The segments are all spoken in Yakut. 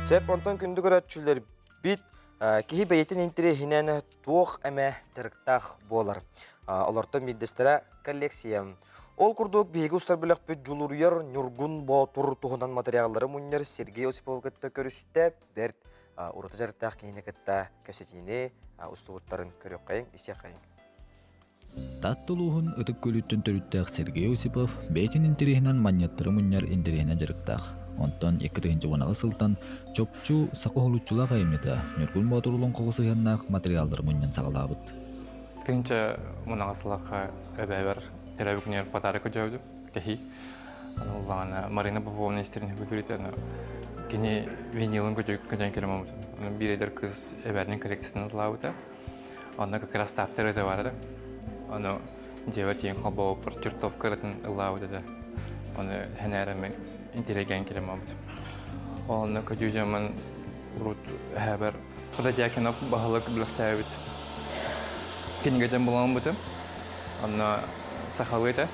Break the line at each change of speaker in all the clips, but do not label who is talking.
Сөп, онтон күндү көрөөччүлэр бит киһи бэйэтин интэриэһинэн туох эмэ дьарыктаах буолар. Олортон биирдэстэрэ коллекция. Ол курдук биһиги устар бөлөхпүт Дьулуруйар Ньургун Боотур туһунан материаллары мунньар Сергей Осиповы кытта көрүстэ. Бэрт ураты дьарыктаах киһини кытта кэпсэтиини устубуттарын көрүөххэйиҥ, истиэххэйиҥ.
Таатта улууһун Ытык Күөлүттэн төрүттээх Сергей Осипов бэйэтин интэриэһинэн манньыаттары мунньар интэриэһинэн дьарыктаах. Онтон 2016 сылтан чопчу саха уһулуччулаах айымньыта Ньургун Боотур олоҥхоҕо сыһыаннаах матырыйааллары мунньан саҕалаабыт.
Тыһыынча мунаҕа сылахха эбээбэр төрөөбүт күнүгэр подарок өдөөбүтүм кэһии. Аны уллаҕына Марина Поповна истэрин хүлүрүтэ аны кини винилын көтөн кэлим омутун. Аны биир эдэр кыыс эбээтин коллекциятын ылаабыта. Онно как раз таптар это бар да. Ону дьиэбэр тиийэн холбообуппар чертовка ырытын ыллаабыт этэ. Ону хэнээрэми интеллигент кэлим омут. Онно көдьүү урут эһэбэр Протодьяконов баһылык бөлөхтөөбүт кинигэтин буламмытым. Онно сахалыы этэ.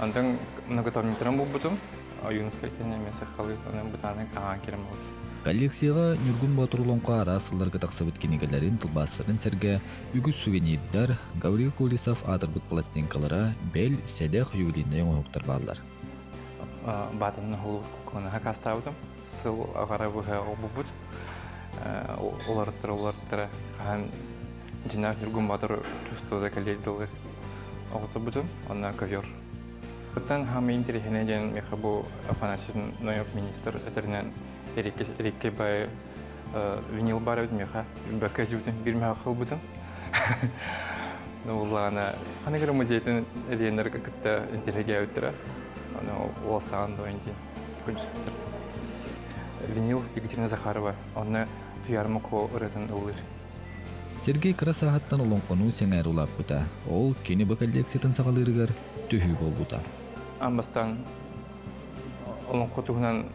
Онтон многотомниктарын булбутум. Ойуунускай кэннэ эмиэ сахалыы онон бытаанын хаҥаан кирим болбут.
Коллекцияҕа Ньургун Боотур олоҥхо араас сылларга тахсыбыт кинигэлэрин, тылбаастарын сэргэ үгүс сувенирдар, Гаврил Колесов аатырбыт пластинкалара, бэл, сэдэх ювелирнай оҥоһуктар бааллар.
Баатанын оһолу куонаһа кастаабытым. Сыл аҕара быһа олбуппут. Уларыттара уларыттара хаһан дьиҥнээх Ньургун Боотур чувствуота кэлиэр дылы оҕотурбутум. Онно ковер. Оттон хаамый интэриэһинэй диэн миэхэ бу Афанасий Ноев министр этэринэн Эриккэй бай винил бар эбит миэхэ бэккэ дьибитин биир мөһөх ылбытым. Улаана ханнык эрэ музейтын эриэннэр кытта интэриэһиргээбиттэрэ. Аны уолсаҕан дуо диэн күнүспүттэр. Винил Екатерина Захарова онно Туйаар Муко ырыатын ыллыыр.
Сергей кыра сааһыттан олоҥхону сэҥээрэ улааппыта. Ол кини бу коллекциятын саҕалыырыгар төһүү буолбута.
Аан бастаан олоҥхо туһунан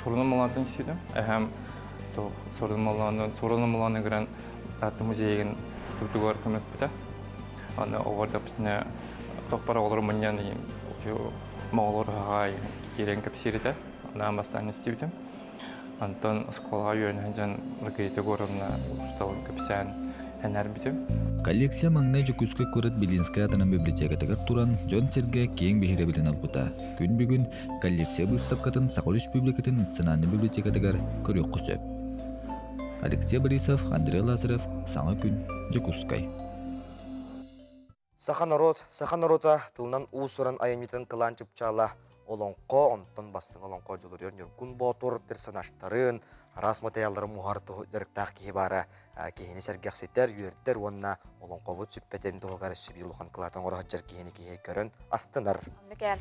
сурунан малаантан истибитим. Эһэм сурун малааны сурун малааны гыран Таатта музейын тутугар көмөспүтэ. Аны оҕолор да тохпар оҕолору мунньан моҕолор хаҕаай киирэн кэпсиир этэ. Анаан бастаан истибитим. Онтон оскуолаҕа үөрэнэ сылдьан Маргарита Егоровна учууталым кэпсээн энээрбитим.
Коллекция маҥнай Дьокуускай куорат Белинскэй аатынан библиотекатыгар туран дьон-сэргэ киэҥ биһирэбилин ылбыта. Күн бүгүн коллекция быыстапкатын Саха Республикатын Национальнай библиотекатыгар көрүөххэ сөп. Алексей Борисов, Андрей Лазарев, Саҥа күн, Дьокуускай.
Саха норуот, саха норуота тылынан уус-уран айымньытын кылаан чыпчаала олоҥхо, онтон бастыҥ олоҥхо Дьулуруйар Ньургун Боотур персонажтарын, араас материалларын муһар дьарыктаах киһи баара киһини сэргэхситэр, үөрдэр уонна олоҥхобут сүппэтин туһугар өссө биир улахан кылаатын оҥоро сылдьар киһини киһи көрөн астынар.
Оннук ээ.